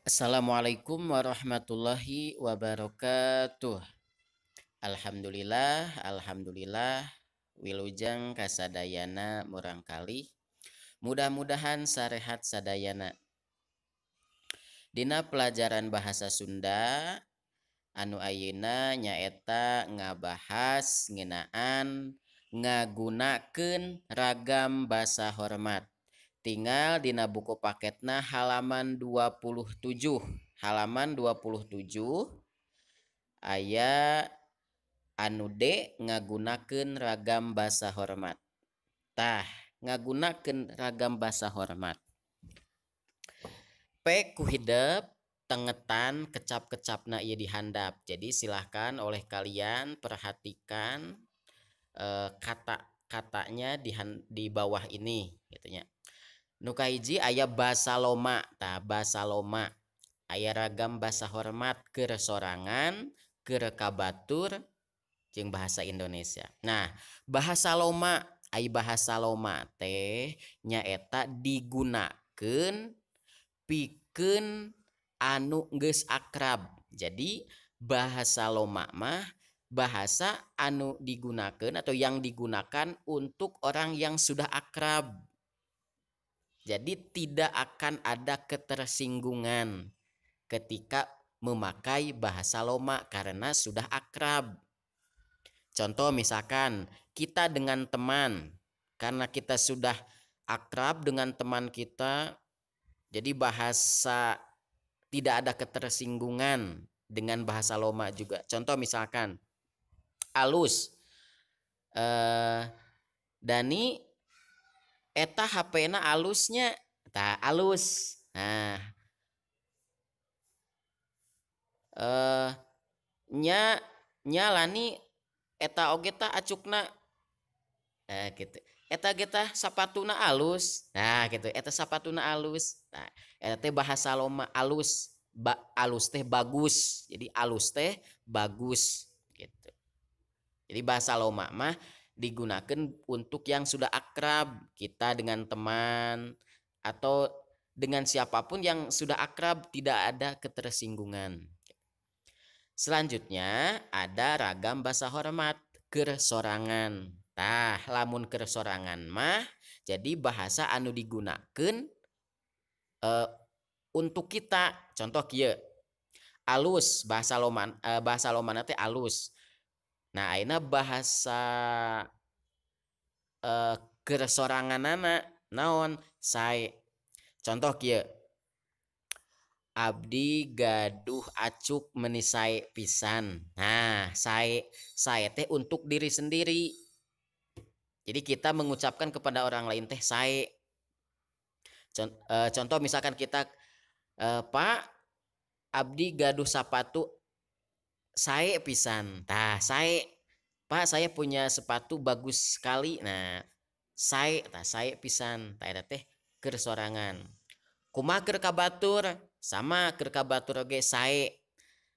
Assalamualaikum warahmatullahi wabarakatuh. Alhamdulillah, alhamdulillah, wilujeng kasadayana murangkalih. Mudah-mudahan sarehat sadayana. Dina pelajaran bahasa Sunda anu ayeuna nyaeta ngabahas ngeunaan ngagunakeun ragam basa hormat. Tinggal dina buku paketna halaman 27. Halaman 27 aya anu D ngagunakeun ragam basa hormat. Tah, ngagunakeun ragam basa hormat. P ku hidep tengetan kecap-kecapna ieu dihandap. Jadi silahkan oleh kalian perhatikan kata-katanya di bawah ini gitu nya. Nu kahiji aya basa loma. Tah, basa loma aya ragam basa hormat keur sorangan, keur ka batur jeung bahasa Indonesia. Nah, bahasa loma, ai bahasa loma teh nyaeta digunakeun pikeun anu geus akrab. Jadi bahasa loma mah bahasa anu digunakeun atau yang digunakan untuk orang yang sudah akrab. Jadi tidak akan ada ketersinggungan ketika memakai bahasa loma karena sudah akrab. Contoh misalkan kita dengan teman, karena kita sudah akrab dengan teman kita, jadi bahasa tidak ada ketersinggungan dengan bahasa loma juga. Contoh misalkan alus, Dani eta HP-na alusnya, tah alus. Nah, nya nya lani eta oge tah acukna, gitu. Eta ge tah sapatuna alus. Nah, gitu. Eta sapatuna alus. Nah, eta teh bahasa loma alus. Alus teh bagus. Jadi alus teh bagus gitu. Jadi bahasa loma mah digunakan untuk yang sudah akrab, kita dengan teman atau dengan siapapun yang sudah akrab, tidak ada ketersinggungan. Selanjutnya ada ragam basa hormat keur sorangan. Tah, lamun keur sorangan mah jadi bahasa anu digunakeun untuk kita. Contoh kieu, alus, bahasa loman, bahasa lomana teh alus. Nah, ayeuna bahasa keur soranganana naon? Sae. Contoh kieu, abdi gaduh acuk meni sae pisan. Nah, sae, sae teh untuk diri sendiri. Jadi kita mengucapkan kepada orang lain teh sae. Contoh misalkan kita, Pak, abdi gaduh sapatu sae pisan. Tah, sae. Pak, saya punya sepatu bagus sekali. Nah, sae, tah sae pisan. Tah eta teh keur sorangan. Kumaha keur ka batur? Sama keur ka batur oge sae.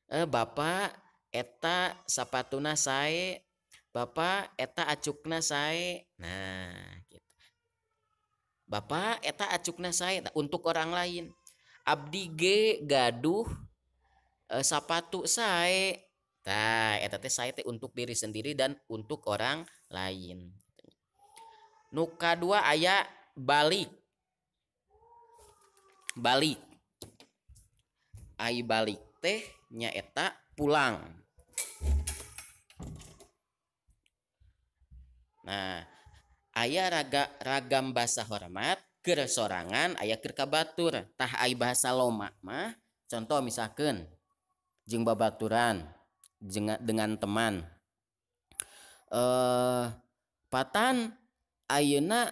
Bapak eta sapatuna sae. Bapak eta acukna sae. Nah, gitu. Bapak eta acukna sae. Nah, untuk orang lain. Abdi ge gaduh sapatu sae. Tah, eta teh sae teh untuk diri sendiri dan untuk orang lain. Nu kadua aya balik. Balik. Ai balik teh nyaeta pulang. Nah, aya ragam basa hormat keur sorangan, aya keur ka batur. Tah ai bahasa loma mah contoh misalkan jeung babaturan, dengan teman. Patan ayeuna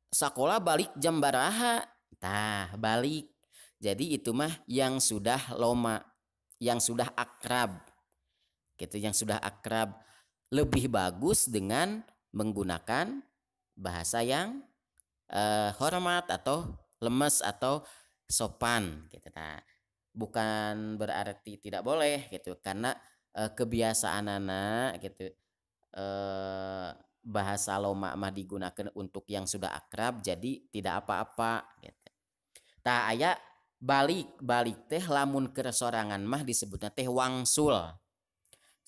sakola balik jam baraha? Tah, balik. Jadi itu mah yang sudah loma, yang sudah akrab. Gitu, yang sudah akrab. Lebih bagus dengan menggunakan bahasa yang hormat atau lemes atau sopan gitu. Nah, bukan berarti tidak boleh gitu, karena kebiasaan anak gitu, bahasa loma mah digunakan untuk yang sudah akrab, jadi tidak apa-apa gitu. Tah aya Balik, balik teh lamun keur sorangan mah disebutna teh wangsul.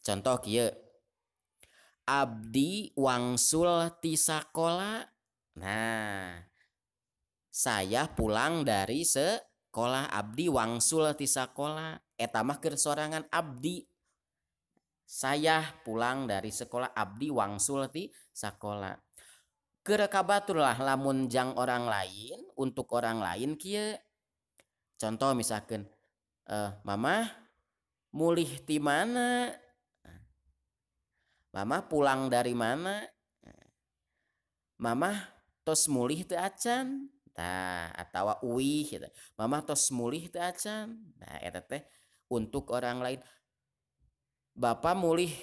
Contoh kieu. Abdi wangsul ti sakola. Nah, saya pulang dari sekolah, abdi wangsul ti sakola. Eta mah keur sorangan abdi. Saya pulang dari sekolah, abdi wangsul ti sakola. Keur ka batur lah lamun jang orang lain, untuk orang lain kieu. Contoh misalkan, mama mulih ti mana? Mama pulang dari mana? Mama tos mulih teu acan? Tah, atawa uih gitu. Mama tos mulih teu acan? Nah, eta teh untuk orang lain. Bapak mulih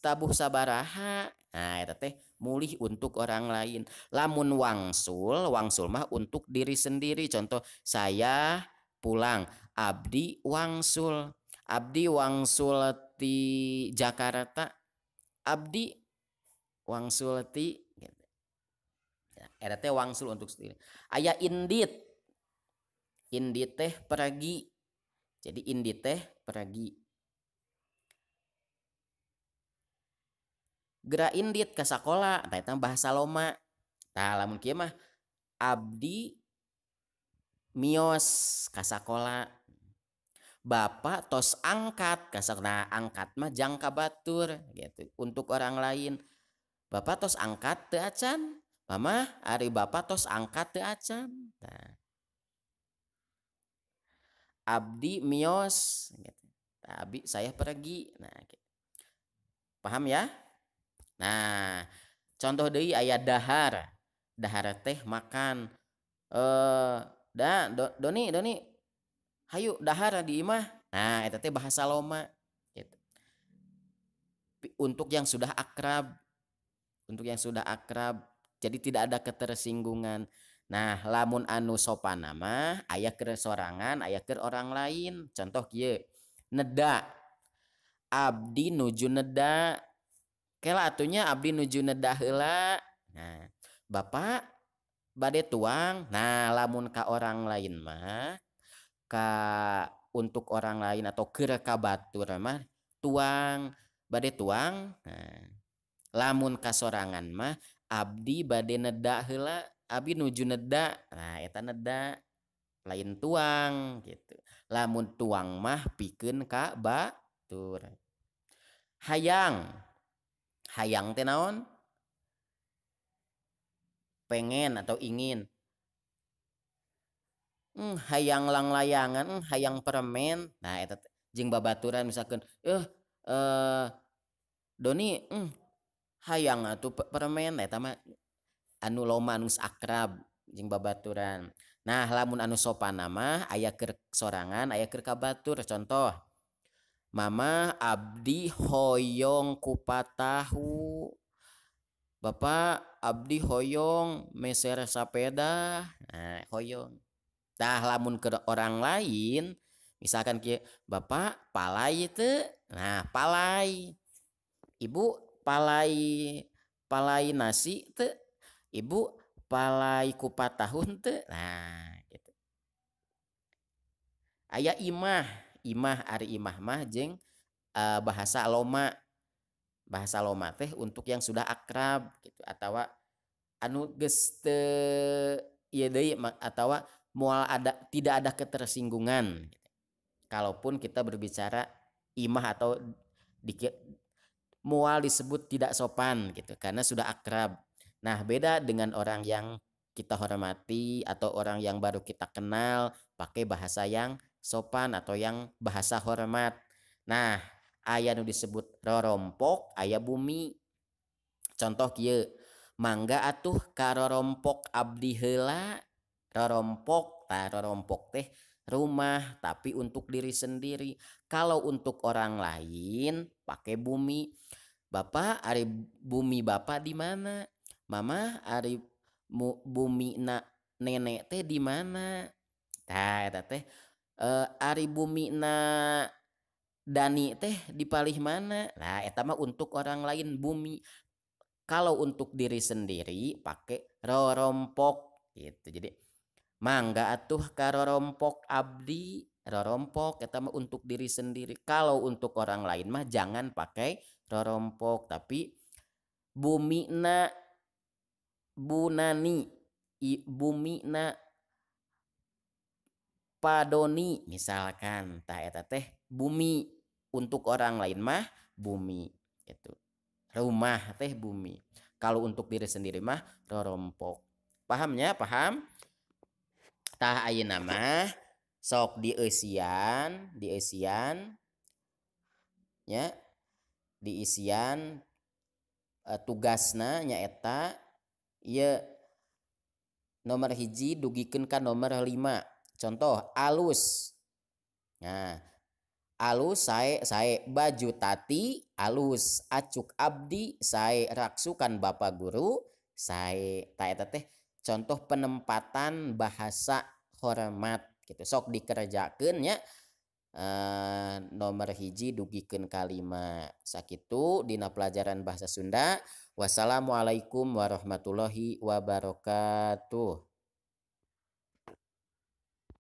tabuh sabaraha? Nah, eta teh mulih untuk orang lain. Lamun wangsul, wangsul mah untuk diri sendiri. Contoh, saya pulang, abdi wangsul. Abdi wangsul ti Jakarta. Abdi wangsul ti gitu. Eta teh wangsul untuk sendiri. Aya indit. Indit teh pergi. Jadi indit teh pergi. Geura indit ka sakola, tah eta bahasa loma. Tah lamun kieu mah abdi mios ka sakola. Bapak tos angkat ka sakola. Nah, angkat mah jang ka batur gitu untuk orang lain. Bapak tos angkat teu acan? Mama ari bapak tos angkat teu acan? Nah. Abdi mios gitu. Nah, abdi saya pergi. Nah, gitu. Paham ya? Nah, contoh deui aya dahar. Dahar teh makan. Doni, Doni, hayu dahar di imah. Nah, eta teh bahasa loma gitu. Untuk yang sudah akrab. Untuk yang sudah akrab. Jadi tidak ada ketersinggungan. Nah, lamun anu sopan mah aya keur sorangan, aya keur orang lain. Contoh kieu. Neda. Abdi nuju neda. Kela atunya abdi nuju neda heula. Nah, bapak bade tuang. Nah, lamun ka orang lain mah, ka untuk orang lain atau keur ka batur mah tuang, bade tuang. Nah, lamun ka sorangan mah abdi bade neda heula, abdi nuju neda. Nah, eta neda lain tuang gitu. Lamun tuang mah pikeun ka batur. Hayang. Hayang teh naon? Pengen atau ingin. Hayang langlayangan, hayang permen. Nah, eta jeung babaturan misalkan, Doni, hayang atuh permen. Eta mah anu loma anu akrab jeung babaturan. Nah, lamun anu sopan mah aya keur sorangan, aya keur ka batur. Contoh, mama abdi hoyong kupat tahu. Bapak abdi hoyong meser sapeda. Nah, hoyong. Tah lamun ke orang lain, misalkan kieu, bapak palai teu. Nah, palai. Ibu palai, palai nasi teu. Ibu palai kupat tahu teu. Nah, gitu. Aya imah. Imah ari imah mah jeung bahasa loma. Bahasa loma teh untuk yang sudah akrab gitu, atawa anu geus teu ieu deui, atawa moal ada, tidak ada ketersinggungan gitu. Kalaupun kita berbicara imah atau moal disebut tidak sopan gitu karena sudah akrab. Nah, beda dengan orang yang kita hormati atau orang yang baru kita kenal pakai bahasa yang sopan atau yang bahasa hormat. Nah, aya nu disebut rorompok, aya bumi. Contoh kieu, mangga atuh ka rorompok abdi heula. Rorompok, tah rorompok teh rumah tapi untuk diri sendiri. Kalau untuk orang lain pakai bumi. Bapak ari bumi bapak di mana? Mama ari bumi na nenek teh di mana? Tah eta teh ari bumi na Dani teh di palih mana? Nah, eta mah untuk orang lain bumi. Kalau untuk diri sendiri pakai rorompok gitu. Jadi Mangga atuh ka rorompok abdi. Rorompok eta mah untuk diri sendiri. Kalau untuk orang lain mah jangan pakai rorompok, tapi bumina bunani, bumina padoni misalkan, tah eta teh bumi, untuk orang lain mah bumi gitu. Rumah teh bumi. Kalau untuk diri sendiri mah rorompok. Pahamnya? Paham? Tah ayeuna mah sok dieusian, dieusian nya, diisian tugasna nyaeta ieu nomor 1 dugikeun ka nomor 5. Contoh alus. Nah, alus sae sae, baju tati alus, acuk abdi sae, raksukan bapak guru sae. Tah eta teh contoh penempatan bahasa hormat gitu. Sok dikerjakeun nya, nomor 1 dugikeun ka 5. Sakitu dina pelajaran bahasa Sunda. Wassalamualaikum warahmatullahi wabarakatuh.